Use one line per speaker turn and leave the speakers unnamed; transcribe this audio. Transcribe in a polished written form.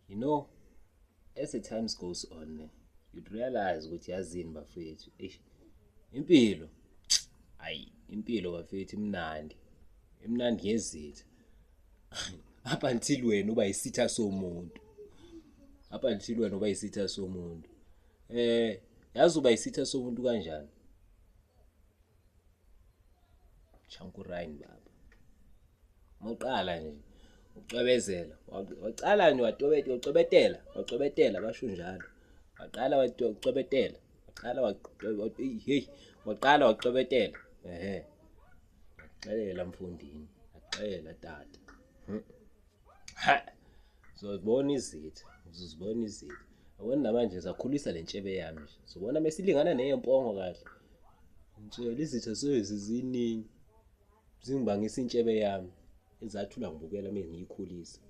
You know, as the times goes on, you'd realize ukuthi yazini bafethu, eish, impilo, hayi, impilo bafethu imnandi, imnandi ngezitha. Up until wena uba isitha somuntu, up until wena uba isitha somuntu. Yazi uba isitha somuntu kanjani? Chankurain baba. Mawuqala nje ucwebezela, waqala nje watobetela, wacwebetela, wacwebetela, basho njalo. Waqala wacwebetela, waqala, hey, waqala wacwebetela. Ehhe. Xelela mfundini, axelela tata. Ha. Uzozibona izitha, uzozibona izitha. Yabona namanje zakhulisa le ntshebe yami nje. Uzobona mesilingana neyempongo kahle. Ngitshela izitha seziziningi. Zingibangisa intshebe yami. Ezathula ngibukela mina ngiyikhulisa.